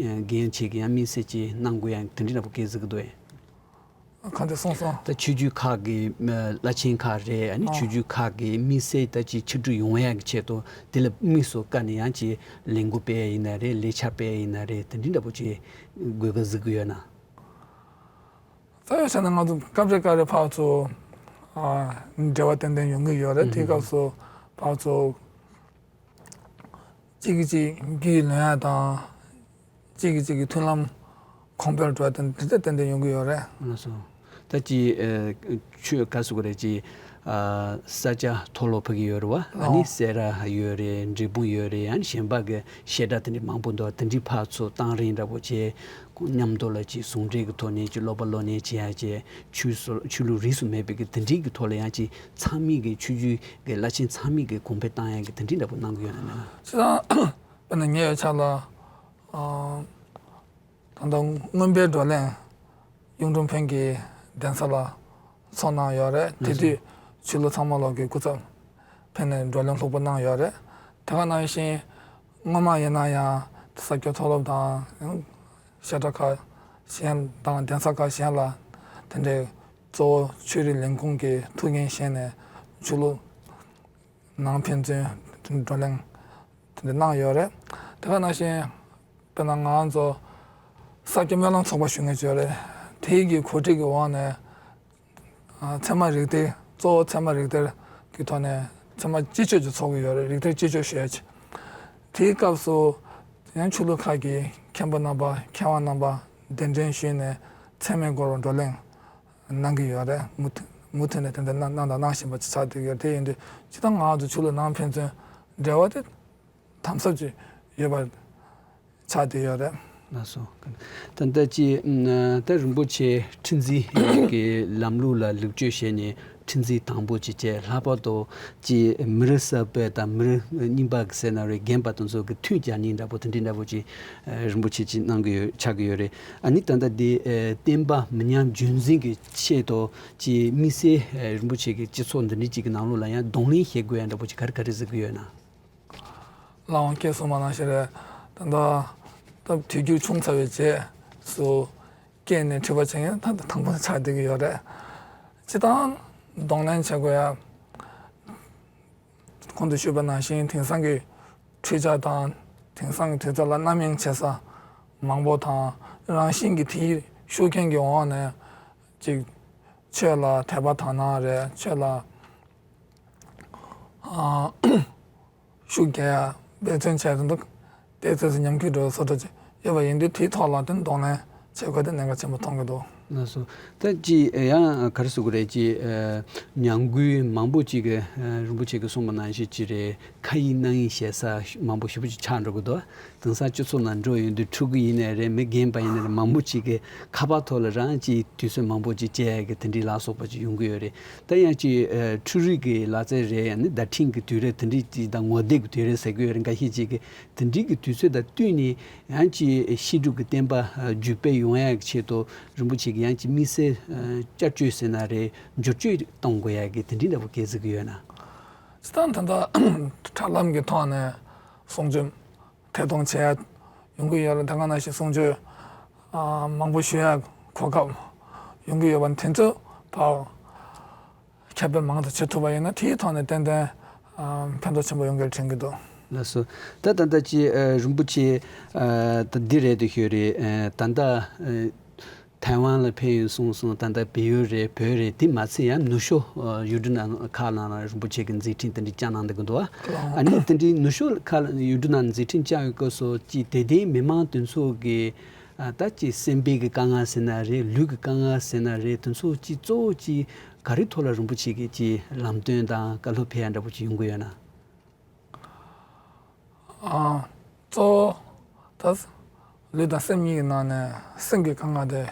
ཨེ་འགན་ཆེ་གི་ཡང་དམིགས་བསལ་ཅིག་གནང་དགོས་ཡ་དེ་འདྲའི་འདྲ་པོ་སྐད་གཟིགས་ཀྱི་འདུག་ཨེ། གང་དེ་སོང་སོང་། ད་ཆོས་བརྒྱུད་ཁག་གི་ཨ་བླ་ཆེན་ཁག་རེད། ཨ་ནི་ཨ་ཆོས་བརྒྱུད་ཁག་གི་དམིགས་བསལ་ད་ཅིག་ཆིག་སྒྲིལ་ཡོང་ཡག་གི་ཆེད་དུ་དེ་ལ་དམིགས་སུ་བཀར་ནས་ཡང་ཅིག་ལས་འགུལ་སྤེལ་ཡ་ཡིན་ན་རེད། ལས་འཆར་སྤེལ་ཡ་ཡིན་ན་རེད། དེ་འདྲའི་འདྲ་པོ་ཅིག་དགོས་པ་གཟིགས་ཀྱི་ཡོད་ན། རྩ་བའི་ཆ་ནས་ང་ཚོ་སྐབས་རེ་སྐབས་རེ་ཕར་ཚུར་ འབྲེལ་བ་ཏན་ཏན་ཡོང་གི་ཡོད་རེད། དེའི་སྐབས་སུ་ཕར་ཚུར་གཅིག་གིས་གཅིག་རྒྱུས་ལོན་ཡ་དང་། གཅིག་གིས་གཅིག་གི་མཐུན་ལམ་གོང་འཕེལ་འགྲོ་ཡ་དེ་འདྲ་ཏན་ཏན་ཡོང་གི་ཡོད་རེད། ལགས་སོ། ད་ཅི་ཨ་ཆོས་ག་ཟེར་དགོས་རེད། ཅི་ཨ་ས་ཆ་མཐོ་སློབ་ཕ་གི་ཡོད་རེད་བ། ཨ་ནི་ཨོ། སེ་ར་ཡོད་རེད། འབྲས་སྤུངས་ཡོད་རེད། ཨ་ནི་གཞན་པ་གི་བཤད་གྲྭ་དེ་འདྲ་མང་པོ་འདུག་དེ་འདྲའི་ཕར་ཚུར་གཏོང་རིན་འདྲ་པོ་བྱས། མཉམ་དུ་ལ་ཅིག་ཟུང་འབྲེལ་གྱི་ཐོག་ནས་ཅིག་སློབ་པ་སློབ་གཉེར་བྱེད་ཡ་བྱས། ཆོས་སྲོལ་ཆོས་ལུགས་རིས་སུ་མེད་པའི་གི་དེ་འདྲའི་གི་ཐོག་ལ་ཡང་ཅིག་ཚང་མས་གི་ཆོས་བརྒྱུད་གི་བླ་ཆེན་ཚང་མས་གི་གོང་འཕེལ་བཏང་ཡ་གི་དེ་འདྲའི་འདྲ་པོ་གནང་གི་ཡོད་ན་མེད་ན། ཅི་ལྟར་དཔེར་ན་ངའི་ཆ་ལ་ཨ་ད་ལྟ་མངོན་པའི་བགྲོ་གླེང་གཡུང་དྲུང་བོན་གྱི་གདན་ས་ལ་ཚོགས་གནང་ཡོད་རེད། དེ་དུས་ཆོས་ལུགས་ཚང་མ་ལོག་གི་སྐུ་ཚབ་ཕེབས་ནས་བགྲོ་གླེང་ལྷུག་པོ་གནང་ཡོད་རེད། དེ་ག་ནང་བཞིན་སྔོན་མ་ཡིན་ན་ཡང་ས་སྐྱ་མཐོ་སློབ་དང་བཤད་གྲྭ་ཁག་གཞན་དང་གདན་ས་ཁག་གཞན་ལ་དེ་འདྲའི་གཙོ་བོ་ཆོས་རིག་ལས་ཁུངས་ཀྱི་ཐུགས་འགན་བཞེས་ནས་ཆོས་ལུགས་ནང་ཕན་ཚུན་བགྲོ་གླེང་དེ་འདྲ་གནང་ཡོད་རེད། དེ་ག་ནང་བཞིན་དཔེར་ན་ང་ཚོ་ས་སྐྱ་སྨོན་ལམ་ཚོགས་པ་ཞུ་མཁན་ཅིག་ཡོད་རེད། དེའི་གི་གོ་སྒྲིག་གི་འོག་ནས་ཨ་ཚད་མ་རིགས་གཏེར་གཙོ་བོ་ཚད་མ་རིགས་གཏེར་གྱི་ཐོག་ནས་ཚད་མ་སྤྱི་སྤྱོད་ཅིག་ཚོགས་ཀྱི་ཡོད་རེད། རིགས་གཏེར་སྤྱི་སྤྱོད་ཞུ་ཡ་ཅིག་དེའི་སྐབས་སུ་ཡང་ཆོས་ལུགས་ཁག་གི་མཁན་པོ་རྣམ་པ་མཁས་དབང་རྣམ་པ་གདན་འདྲེན་ཞུས་ནས་ཚད་མའི་སྐོར་བགྲོ་གླེང་གནང་གི་ཡོད་རེད། མུ་མཐུད་མུ་མཐུད་ནས་དེ་འདྲ་གནང་གནང་དང་གནང་བཞིན་པ་ཆགས་བསྡད་ཡོད། དེ་ཡིན་དུས་སྤྱིར་བཏང་ང་ཚོ་ཆོས་ལུགས་ནང་ཕན་ཚུན་འབྲེལ་བ་དེ་དམ་ཟབ་ཅིག་ཡོད་པ་ཆགས་བསྡད་ཡོད་རེད། ལགས་སོ། ད་ལྟ་ཅི་ད་རིན་པོ་ཆེ་ཁྲི་འཛིན་གྱི་ལམ་ལུགས་ལ་ལེགས་བཅོས་བྱས་ནས་ཁྲི་འཛིན་དང་པོ་ཅིག་བྱས། ལྷག་པར་དུ་ཅི་མི་རབས་གསར་པ་དང་མི་རབས་རྙིང་པ་གི་ཟེར་ན་རེད། རྒན་པ་དེ་ཚོ་གི་མཐུན་རྒྱག་ནི་འདྲ་པོ་དེ་འདྲའི་འདྲ་པོ་ཅིག་རིན་པོ་ཆེ་ཅིག་གནང་གི་ཡོད་ཆགས་ཀྱི་ཡོད་རེད། ཨ་ནི་ད་ལྟ་འདི་ཨ་བསྟན་པ་མི་ཉམས་རྒྱུན་འཛིན་གྱི་ཆེད་དུ་ཅིག་དམིགས་བསལ་ཨ་རིན་པོ་ཆེ་གི་སྤྱི་ཚོགས་འདི་འདྲའི་ཅིག་གི་ནང་ལོགས་ལ་ཡང་གདོང་ལེན་བྱེད་དགོས་ཡ་འདྲ་པོ་ཅིག་ག་རེ་ག་རེ་གཟིགས་ཀྱི་ཡོད་ན། ལགས་འོང་། ཁྱེད་གསུངས་པ་ནང་བཞིན་རེད། ད་ལྟ་སྟབས་དུས་འགྱུར་བྱུང་ཚར་བའི་རྗེས་སུ་སྐྱེས་ནས་འཁྲུལ་པ་བྱེད་མཁན་ད་ལྟ་དང་པོ་ཆགས་བསྡད་ཀྱི་ཡོད་རེད། སྤྱིར་བཏང་གདོང་ལེན་བྱེད་དགོས་ཡ། གོང་དུ་ཞུས་པ་ནང་བཞིན་དེང་སང་གི་འཕྲུལ་ཆ་དང་དེང་སང་གི་དུས་ཚོད་ལ་རྣམ་གཡེང་བྱེད་ས་མང་པོ་དང་། རང་བཞིན་གྱིས་དེའི་ཤུགས་རྐྱེན་གྱི་འོག་ནས་ཅིག་ཆོས་ལ་དད་པ་དག་སྣང་རེད། ཆོས་ལ་ཨ་ཤུགས་རྒྱག་ཡ་འབད་བརྩོན་བྱས་ཏེ་འདུག་དེ་ཚོས་ཉམས་རྒུད་འགྲོ་བཟོ་འདྲ་ཅིག་ཡོད་པ་ཡིན་དུས་དེའི་ཐོག་ལ་དེ་གདོང་ལེན་བྱེད་དགོས་དེ་གནད་འགག་ཆེན་པོ་མཐོང་གི་འདུག་ལགས་སོ། ད་ཅི་ཡང་ག་རེ་ཟེར་དགོས་རེད། ཅི་ཉམས་རྒུད་མང་པོ་ཅིག་གི་རིན་པོ་ཆེ་གིས་གསུངས་པ་ནང་བཞིན་ཅི་རེད། ཁ་ཡིག་རྣ་ཡིག་བཤད་ས་མང་པོ་ཞེ་པོ་ཅིག་ཆགས་འགྲོ་གི་འདུག་དེང་སང་སྤྱི་ཚོགས་ནང་འགྲོ་ཡོང་དུས་ཕྲུ་གུ་ཡིན་ནའི་རེད། མི་རྒན་པ་ཡིན་ནའི་རེད། མང་པོ་ཅིག་གིས་ཁ་པར་ཐོག་ལ་རང་ཅིག་དུས་ཚོད་མང་པོ་ཅིག་སྤྱད་ཡ་གི་དེ་འདྲའི་ལ་སོགས་པ་ཅིག་ཡོང་གི་ཡོད་རེད། ད་ཡང་ཅིག་འཕྲུལ་རིག་གི་ལག་རྩལ་རེད། ཡང་ན་བརྡ་འཕྲིན་གྱི་དུས་རབས་དེ་འདྲའི་ཅིག་དང་ངོ་དེབ་ཀྱི་དུས་རབས་ཟེར་གི་ཡོད་རེད། འགའ་ཤས་ཅིག་གིས་དེ་འདྲའི་གི་དུས་ཚོད་དང་བསྟུན་ནས་ཡང་ཅིག་བཤད་སྒྲུབ་ཀྱི་བསྟན་པ་བརྒྱུད་སྤེལ་ཡོང་ཡ་གི་ཆེད་དུ་རིན་པོ་ཆེ་གིས་ཡང་ཅིག་དམིགས་བསལ་བསྐྱར་བཅོས་ཟེར་ན་རེད། འགྱུར་བཅོས་གཏོང་དགོས་ཡ་གི་དེ་འདྲའི་འདྲ་པོ་གལ་ཆེ་གི་ཡོད་ན། སྤྱིར་བཏང་ད་ལྟ་དྲ་ལམ་གྱི་ཐོག་ནས་གསུང་ཆོས་ཐད་གཏོང་བྱེད་ཡ་ཡོང་གི་ཡོད་ལ། དེ་ག་ནང་བཞིན་གསུང་ཆོས་ཨ་མང་པོ་ཞུ་ཡ་གོ་སྐབས་ཡོང་གི་ཡོད་པ་དེ་ཚོ་ཕར་ཁྱབ་སྤེལ་མང་དུ་བྱེད་ཐུབ་པ་ཡིན་ན་དེའི་ཐོག་ནས་ཏན་ཏན་ཨ་ཕན་ཐོགས་ཆེན་པོ་ཡོང་གི་རེད་དྲན་གྱི་འདུག་ལགས་སོ། ད་ད་ལྟ་ཅི་ཨ་རིན་པོ་ཆེ་ཨ་ད་འདི་རེད་དེ་ཤོད་རེད། ཨ་ད་ལྟ་ཨ་ཐའེ་ཝན་ལ་ཕེབས་ཡོང་སོང་སོང་། ད་ལྟ་བལ་ཡུལ་རེད། བོད་རེད། དེ་མ་ཚད་ཡང་ནུབ་ཕྱོགས་ཨ་ཡུལ་གྲུ་ནང་ཁག་ནང་ལ་རིན་པོ་ཆེ་གི་མཛད་འཕྲིན་དེ་འདྲ་བསྐྱངས་གནང་བསྡད་ཀྱི་འདུག་ཨ་ནི་དེ་འདྲའི་ནུབ་ཕྱོགས་ཁག་ཡུལ་གྲུ་ནང་མཛད་འཕྲིན་བསྐྱངས་ཡོད་སྐབས་སུ་ཅི་དད་ལྡན་མི་མང་དེ་ཚོ་གི་ཨ་ད་ཅི་སེམས་པའི་གི་དཀའ་ངལ་ཟེར་ན་རེད། ལུས་ཀྱི་དཀའ་ངལ་ཟེར་ན་རེད། དེ་ཚོ་ཅི་གཙོ་བོ་ཅི་ག་རེ་ཐོག་ལ་རིན་པོ་ཆེ་གི་ཅི་ལམ་སྟོན་དང་བཀའ་སློབ་ཕེབས་ཡ་འདྲ་པོ་ཅི་ཡོང་གི་ཡོད་ན། ཨ་གཙོ་བོ་ད་ལུས་དང་སེམས་གཉིས་ཀྱི་ནང་ནས་སེམས་ཀྱི་དཀའ་ངལ་དེ་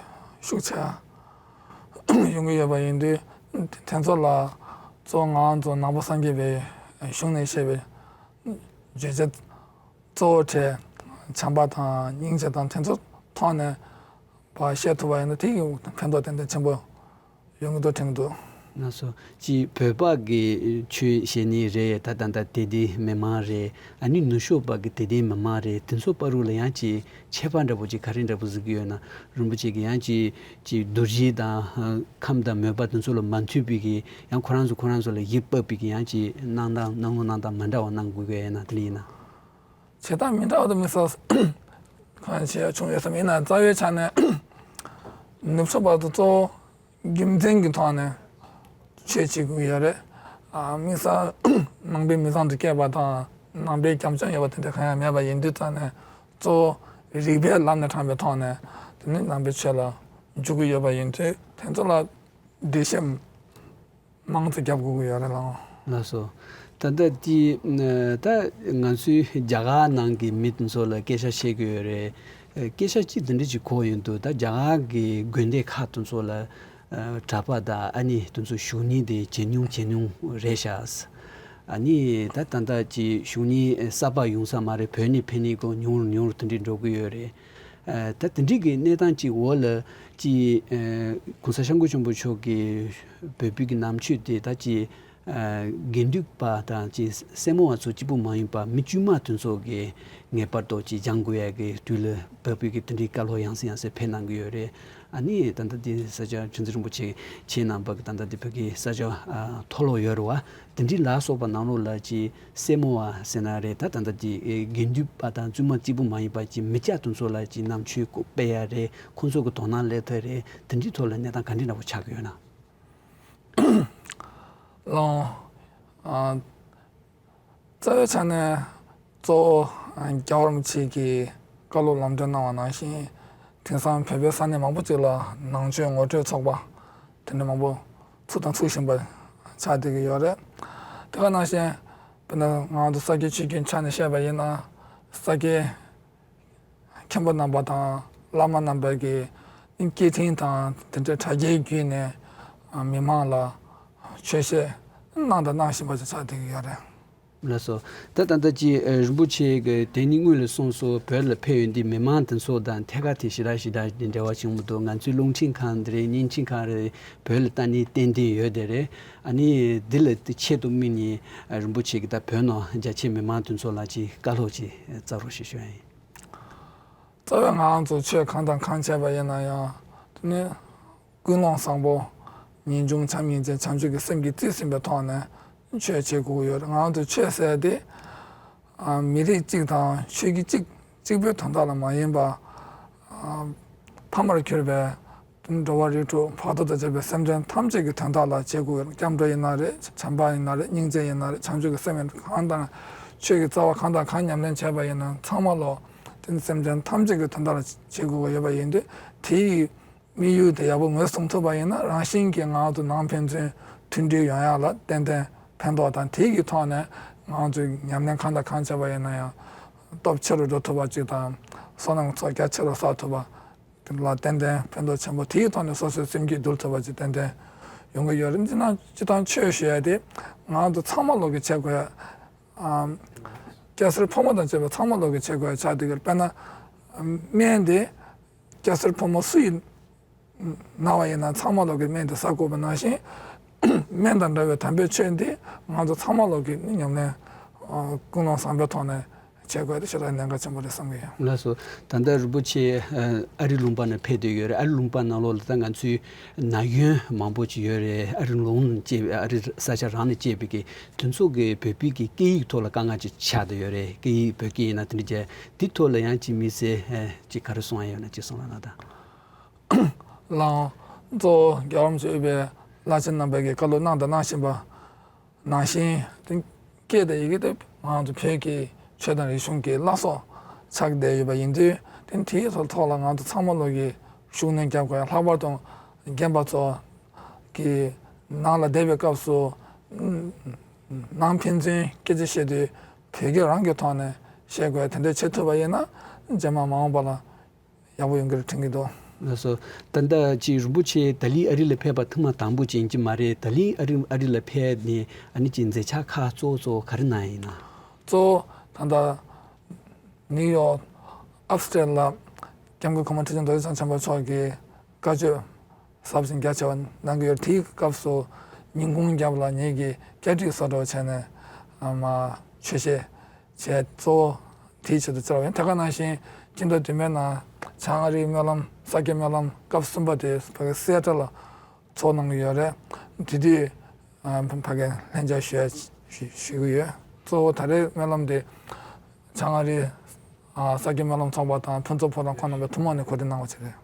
ཤུགས་ཆེ་ཡོང་གི་ཡོད་པ་ཡིན་དུས། དེ་ཚོ་ལ་གཙོ་བོ་ང་ཚོ་ནང་པ་སངས་རྒྱས་པའི་གཞུང་ནས་བཤད་པའི་བརྗོད་བྱ་གཙོ་བོ་གྲས་བྱམས་པ་དང་སྙིང་རྗེ་དང་དེ་ཚོ་ཐོག་ནས་ཕར་བཤད་ཐུབ་པ་ཡིན་ན་དེ་ཡི་ཕན་ཐོགས་ཏན་ཏན་ཆེན་པོ་ཡོང་གི་འདུག་དྲན་གྱི་འདུག་ལགས་སོ། ཅིག་བོད་པ་གི་ཆོས་བཤད་ནི་རེད། ད་ད་ལྟ་དད་ལྡན་མི་མང་རེད། ཨ་ནི་ནུབ་ཕྱོགས་པ་གི་དད་ལྡན་མི་མང་རེད། དེ་ཚོ་བར་དུ་ལ་ཡང་ཅིག་ཁྱད་པར་འདྲ་པོ་ཅིག་ག་རེ་འདྲ་པོ་གཟིགས་ཀྱི་ཡོད་ན། རིན་པོ་ཆེ་གི་ཡང་ཅིག་ཅིག་རྡོ་རྗེ་དང་ཁམས་དང་མོས་པ་དེ་ཚོ་ལ་མ་མཐུན་པའི་གི་ཡང་ཁོ་རང་ཚོ་ཁོ་རང་ཚོ་ལ་ཡིད་འཕབ་པའི་གི་ཡང་ཅིག་གནང་སྟངས་གནང་ངོ་གནང་སྟངས་མ་འདྲ་བ་གནང་དགོས་ཀྱི་ཡོད་ན་དེ་འདྲ་ཡིན་ན། བྱེད་སྟངས་མི་འདྲ་བ་དང་མི་ཟ་གང་བྱེད་ཡ་བྱུང་ཡོད་ས་མིན་ན། རྩ་བའི་ཆ་ནས་ནུབ་ཕྱོགས་པ་ཚོ་གཙོ་བོ་རྒྱུ་མཚན་གྱི་ཐོག་ནས་ ཆོས་བྱེད་དགོས་ཀྱི་ཡོད་རེད། ཨ། དམིགས་བསལ་ནང་པའི་མི་ཚང་དུ་སྐྱེས་པ་དང་ནང་པའི་སྐྱབས་བཅོལ་ཡོད་པ་དེ་འདྲ་གང་ཡང་མེད་པ་ཡིན་དུས་ཙང་ནས། གཙོ་བོ་རིགས་པས་ལམ་ནས་དྲངས་པའི་ཐོག་ནས་དེ་ནི་ནང་པའི་ཆོས་ལ་འཇུག་གི་ཡོད་པ་ཡིན་དུས། དེ་ཚོ་ལ་འགྲེལ་བཤད་མང་ཙམ་རྒྱབ་དགོས་ཀྱི་ཡོད་རེད་ལགས། ལགས་སོ། ད་ལྟ་དེ་ད་ང་ཚོའི་རྒྱ་གར་ནང་གི་མི་དེ་ཚོ་ལ་སྐད་ཆ་བཤད་ཀྱི་ཡོད་རེད། སྐད་ཆ་གཅིག་དེ་འདྲ་ཅིག་གོ་ཡོང་དུས། ད་རྒྱ་གར་གྱི་དགོན་སྡེ་ཁག་དེ་ཚོ་ལ་གྲྭ་པ་དང་ཨ་ནི་དེ་ཚོ་གཞུང་གཉེར་དེ་ཇེ་ཉུང་ཇེ་ཉུང་རེད་ཤག། ཨ་ནི་ད་ད་ལྟ་ཅིག་གཞུང་གཉེར་གསར་པ་ཡོང་ས་མ་རེད། བོད་ནས་ཕེབས་མཁན་ཀྱང་ཉུང་རུ་ཉུང་རུ་དེ་འདྲ་འགྲོ་གི་ཡོད་རེད། ཨ། ད་དེ་འདྲའི་གི་གནས་སྟངས་ཅིག་འོག་ལ་ཅིག་ཨ། གོང་ས་སྐྱབས་མགོན་ཆེན་པོ་མཆོག་གིས་བོད་བོད་ཀྱི་ནང་ཆོས་དེ་ད་ཅིག་ཨ། དགེ་འདུན་པ་དང་ཅིག་སེར་མོ་བ་ཚོ་གཅིག་པུ་མ་ཡིན་པར་མི་དཀྱུས་མ་དེ་ཚོ་གིས་ངེས་པར་དུ་ཅིག་སྦྱང་དགོས་ཡ་གི་དུས་ལ་བབས་པའི་གི་དེ་འདྲའི་བཀའ་སློབ་ཡང་སེ་ཡང་སེ་ཕེབས་གནང་གི་ཡོད་རེད། ཨ་ནི་ད་ལྟ་དེ་ས་སྐྱ་ཁྲི་འཛིན་རིན་པོ་ཆེ་ཁྱེད་རྣམ་པ་གི་ད་ལྟ་དེ་བོད་ཀྱི་ས་སྐྱ་ཨ། མཐོ་སློབ་ཡོད་རེད་བ། དེ་འདྲའི་ལ་སོགས་པ་ནང་ལོགས་ལ་ཅིག་སེར་མོ་བ་ཟེར་ན་རེད། ད་ད་ལྟ་དེ་དགེ་འདུན་པ་དང་བཙུན་མ་གཅིག་པུ་མ་ཡིན་པ་ཅིག་མི་སྐྱ་དེ་ཚོ་ལ་ཅིག་ནང་ཆོས་སྐོར་སྤེལ་ཡ་རེད། ཁོང་ཚོ་གི་དོ་སྣང་སླེབས་ཐབས་རེད། དེ་འདྲའི་ཐོག་ལ་གནས་སྟངས་ག་འདྲ་འདྲ་པོ་ཆགས་ཀྱི་ཡོད་ན། ལགས། ཨ། རྩ་བའི་ཆ་ནས་གཙོ་བོ་རྒྱལ་བ་རིན་པོ་ཆེ་གིས་བཀའ་སློབ་ལམ་སྟོན་གནང་བ་ནང་བཞིན། དེང་སང་བོད་པའི་ས་གནས་མང་པོ་ཅིག་ལ་ནང་ཆོས་ངོ་སྤྲོད་ཚོགས་པ་དེ་འདྲ་མང་པོ་ཚུགས་དང་ཚུགས་བཞིན་པ་ཆགས་བསྡད་ཀྱི་ཡོད་རེད། དེ་ག་ནང་བཞིན་དཔེར་ན་ང་ཚོ་ས་སྐྱའི་ཆོས་བརྒྱུད་ཆ་ནས་བཤད་པ་ཡིན་ན། ས་སྐྱའི་མཁན་པོ་རྣམ་པ་དང་བླ་མ་རྣམ་པ་གིས་སྐད་འཕྲིན་དང་དེ་འདྲའི་དྲ་རྒྱའི་བརྒྱུད་ནས་མི་མང་ལ་ཆོས་བཤད་གནང་དང་གནང་བཞིན་པ་ཞིག་ཆགས་བསྡད་ཀྱི་ཡོད་རེད། ལགས་སོ། ད་ད་ལྟ་ཅིག་རིན་པོ་ཆེ་གིས་དེ་ནི་སྔོན་ལ་གསུངས་སོང་། བོད་ལ་ཕེབས་ཡོང་དུས་མི་མང་དེ་ཚོ་དང་ཐད་ཀར་དེ་ཞེ་དྲག་ཞེ་དྲག་འབྲེལ་བ་བྱུང་མི་འདུག། ང་ཚོའི་རླུང་འཕྲིན་ཁང་དེ་རེད། བརྙན་འཕྲིན་ཁང་རེད། བོད་ལ་ལྟ་ནི་ཏན་ཏན་ཡོད་དེ་རེད། ཨ་ནི་འདི་ལ་ཆེད་དུ་དམིགས་ནས་རིན་པོ་ཆེ་གིས་ད་བོད་ནང་རྒྱ་ཆེའི་མི་མང་དེ་ཚོ་ལ་ཅིག་བཀའ་སློབ་ཅིག་སྩལ་རོགས་ཞེས་ཞུ་ཡ་ཡིན། རྩ་བའི་ང་རང་ཚོ་ཆོས་གང་དང་གང་བྱས་པ་ཡིན་ན་ཡང་། དེ་ནི་ཀུན་སློང་བཟང་པོ། ངེས་འབྱུང་བྱམས་སྙིང་རྗེ་བྱང་ཆུབ་ཀྱི་སེམས་ཀྱིས་རྩིས་ཟིན་པའི་ཐོག་ནས་ཆོས་བྱེད་དགོས་ཀྱི་ཡོད་རེད། ང་རང་ཚོ་ཆོས་ཟེར་དེ། ཨ། མི་རིགས་གཅིག་དང་ཆོས་བརྒྱུད་གཅིག་གཅིག་པུའི་དོན་དག་ལ་མ་ཡིན་པ། ཨ། ཕ་མར་གྱུར་པའི་འགྲོ་བ་རིགས་དྲུག་བར་དོ་དང་བཅས་པའི་སེམས་ཅན་ཐམས་ཅད་ཀྱི་དོན་དག་ལ་བྱེད་དགོས་ཀྱི་ཡོད་རེད། སྐྱབས་འགྲོ་ཡིན་ན་རེད། བྱམས་པ་ཡིན་ན་རེད། སྙིང་རྗེ་ཡིན་ན་རེད། བྱང་ཆུབ་ཀྱི་སེམས་ཡིན་ན། གང་དང་ཆོས་ཀྱི་རྩ་བ་གང་དང་གང་ཉམས་ལེན་བྱས་པ་ཡིན་ན་ཚང་མ་ལོ། དེ་ནི་སེམས་ཅན་ཐམས་ཅད་ཀྱི་དོན་དག་ལ་བྱེད་དགོས་ཀྱི་ཡོད་པ་ཡིན་དུས། དེའི་དམིགས་ཡུལ་དེ་ཡག་པོ་ངོས་བཟུང་ཐུབ་པ་ཡིན་ན། རང་བཞིན་གྱིས་ང་ཚོ་ནང་ཕན་ཚུན་མཐུན་སྒྲིལ་ཡོང་ཡག་ལ་ཏན་ཏན་ཕན་ཐོགས་དང་། དེ་གི་ཐོག་ནས་ང་ཚོས་ཉམས་ལེན་གང་དང་གང་བྱས་པ་ཡིན་ན་ཡང་སྟོབས་ཆེ་རུ་འགྲོ་ཐུབ་པ་ཅིག་དང་། བསོད་ནམས་ཚོགས་རྒྱ་ཆེ་རུ་བསགས་ཐུབ་པ་ལ་ཏན་ཏན་ཕན་ཐོགས་ཆེན་པོ། དེའི་ཐོག་ནས་སོ་སོའི་སེམས་རྒྱུད་འདུལ་ཐུབ་པ་ཅིག་ཏན་ཏན་ཡོང་གི་ཡོད་རེད། སྤྱིར་བཏང་སྤྱིར་བཏང་ཆོས་ཞུ་ཡ་དེ་ང་ཚོ་ཚང་མ་ལོག་གི་བྱེད་དགོས་ཡ། ཨམ། སྐྱ་སེར་ཕོ་མོ་དང་བཅས་པ་ཚང་མ་ལོག་གི་བྱེད་དགོས་ཡ་ཆགས་བསྡད་ཀྱི་རེད། དཔེར་ན། ཨམ། སྨན་དེ་སྐྱ་སེར་ཕོ་མོ་སུ་ཡིན་ན་བ་ཡིན་ན་ཚང་མ་ལོག་གི་སྨན་དེ་ཟ་དགོས་པ་ནང་བཞིན། སྨན་དང་འདྲ་བའི་དམ་པའི་ཆོས་འདི་ང་ཚོ་ཚང་མ་ལོག་གི་ཉམས་ལེན། ཨ། ཀུན་སློང་བཟང་པོའི་ཐོག་ནས་བྱེད་དགོས་དེ་ཞེ་དྲག་གནད་འགག་ཆེན་པོ་རེད་བསམ་གྱི་ཡོད། ལགས་སོ། ད་ལྟ་རིན་པོ་ཆེ་ཨ་རི་ལུང་པ་ནས་ཕེབས་བསྡད་ཡོད་རེད། ཨ་རི་ལུང་པ་ནང་ལོགས་ལ་ད་ང་ཚོའི་ན་གཞོན་མང་པོ་ཅིག་ཡོད་རེད། ཨ་རི་ལུང་ནས་སྐྱེས་པའི། ཨ་རི་ས་ཆ་རང་ནས་སྐྱེས་པའི་གི་དེ་ཚོ་གི་བོད་པའི་གི་སྐད་ཡིག་ཐོག་ལ་དཀའ་ངལ་ཅིག་ཆགས་བསྡད་ཡོད་རེད། སྐད་ཡིག་བོད་སྐད་ཡིན་ན་དེ་འདྲ་བྱས། དེ་ཐོག་ལ་ཡང་ཅིག་དམིགས་བསལ་ཨ་ཅིག་ག་རེ་གསུང་ཡ་ཡོད་ན་ཅིག་གསུང་རོགས་གནང་དང་། ལགས། གཙོ་བོ་རྒྱལ་བ་རིན་པོ་ཆེ་དབུས་པའི་བླ་ཆེན་རྣམ་པས་ཀྱི་བཀའ་སློབ་གནང་དང་གནང་བཞིན་པ་ནང་བཞིན། དེ་སྐད་དང་ཡི་གེ་དེ་ང་ཚོ་བོད་ཀྱི་ཆོས་དང་རིག་གཞུང་གི་བླ་སྲོག་ཆགས་བསྡད་ཡོད་པ་ཡིན་དུས། དེ་དེའི་ཐོག་ལ་ང་ཚོ་ཚང་མ་ལོག་གིས་ཤུགས་སྣོན་རྒྱག་དགོས་ཡ། ལྷག་པར་དུ་རྒན་པ་ཚོ་གི་ནང་ལ་བསྡད་པའི་སྐབས་སུ་ནང་ཕན་ཚུན་སྐད་ཆ་བཤད་དུས་བོད་སྐད་རང་གི་ཐོག་ནས་བཤད་དགོས་ཡ་དེ་འདྲ་བྱེད་ཐུབ་པ་ཡིན་ན། རྗེས་མ་མ་འོངས་པ་ལ་ཡག་པོ་ཡོང་གི་རེད་དྲན་གྱི་འདུག། ལགས་སོ། ད་ལྟ་ཅིག་རིན་པོ་ཆེ་ད་ལན་ཨ་རི་ལ་ཕེབས་པ་ཐེངས་མ་དང་པོ་ཅིག་ཡིན་གྱི་མ་རེད། ད་ལན་ཨ་རི་ཨ་རི་ལ་ཕེབས་ནས་ཨ་ནི་ཅིག་མཛད་འཆར་ཁག་གཙོ་བོ་གཙོ་བོ་ག་རེ་གནང་ཡིན་ན། གཙོ་བོ་ད་ལྟ་ནིའུ་ཡོག་ཨབ་སི་ཊེཊ་ལ་སྐྱབས་མགོན་གོང་མ་ཁྲི་ཆེན་རྡོ་རྗེ་འཆང་ཆེན་པོ་མཆོག་གིས་བཀའ་ཆོས་ཟབ་ཅིང་རྒྱ་ཆེ་བ་གནང་གི་ཡོད། དེའི་སྐབས་སུ་ཉིན་གུང་རྒྱབ་ལ་ངེད་ཀྱིས་བརྒྱ་ཁྲི་བཟོ་འདྲ་བྱས་ནས། ཨ་མ། ཆོས་བཤད་བྱས་གཙོ་བོ་དེའི་ཆེད་དུ་བཅར་བ་ཡིན། དེ་ག་ནང་བཞིན་སྤྱི་ཟླ་བདུན་པའི་ནང་བྱང་ཨ་རིའི་སྨོན་ལམ། ས་སྐྱའི་སྨོན་ལམ་སྐབས་གསུམ་པ་དེ་ཕ་གི་སི་ཨེ་ཊལ་ལ་ཚོགས་གནང་གི་ཡོད་རེད། དེ་དུས་ཨ་ཕ་གི་ལྷན་བཅར་ཞུ་ཡ་ཞུ་ཞུ་གི་ཡོད། གཙོ་བོ་ད་རེས་སྨོན་ལམ་དེ་བྱང་ཨ་རིའི་ཨ་ས་སྐྱའི་སྨོན་ལམ་ཚོགས་པ་དང་ཕུན་ཚོགས་ཕོ་བྲང་ཁོང་རྣམ་པས་ཐུན་མོང་ནས་གོ་སྒྲིག་གནང་བ་ཞིག་རེད།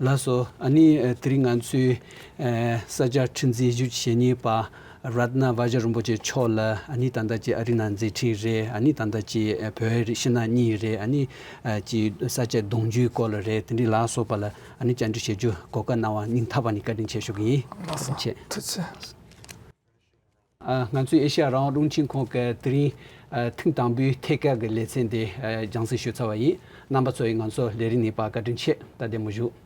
ལགས་སོ། ཨ་ནི་ཨ་དེ་རིང་ང་ཚོའི་ཨ་ས་སྐྱ་ཁྲི་འཛིན་བཞུགས་ཞེ་གཉིས་པ་རཏྣ་བཛྲ་རིན་པོ་ཆེ་མཆོག་ལ་ཨ་ནི་ད་ལྟ་ཀྱི་ཨ་རི་ནང་མཛད་འཕྲིན་རེད། ཨ་ནི་ད་ལྟ་ཀྱི་ཨ་བོད་རིགས་ཕྱི་ནང་གཉིས་རེད། ཨ་ནི་ཨ་ཀྱི་ས་སྐྱ་གདུང་རྒྱུད་སྐོར་ལ་རེད། དེ་འདྲའི་ལ་སོགས་པ་ལ་ཨ་ནི་བཅར་འདྲི་བྱེད་རྒྱུ་གོ་སྐབས་གནང་བ་སྙིང་ཐག་པ་ནས་བཀའ་དྲིན་ཆེ་ཞུ་གི་ཡིན། ལགས་སོ། ཐུགས་རྗེ་ཆེ། ཐུགས་རྗེ་ཆེ། ཨ་ང་ཚོའི་ཨེ་ཤེ་ཡ་རང་དབང་རླུང་འཕྲིན་ཁང་གི་དེ་རིང་ཨ་ཐེངས་དང་པོའི་ཐད་ཀར་གྱི་ལེ་ཚན་དེ་ཨ་རྒྱང་སྲིང་ཞུས་ཚར་བ་ཡིན། རྣམ་པ་ཚོ་ཡིས་ང་ཚོ་ལས་རིམ་གཉིས་པར་བཀའ་དྲིན་ཆེ། ད་བདེ་མོ་བཞུགས།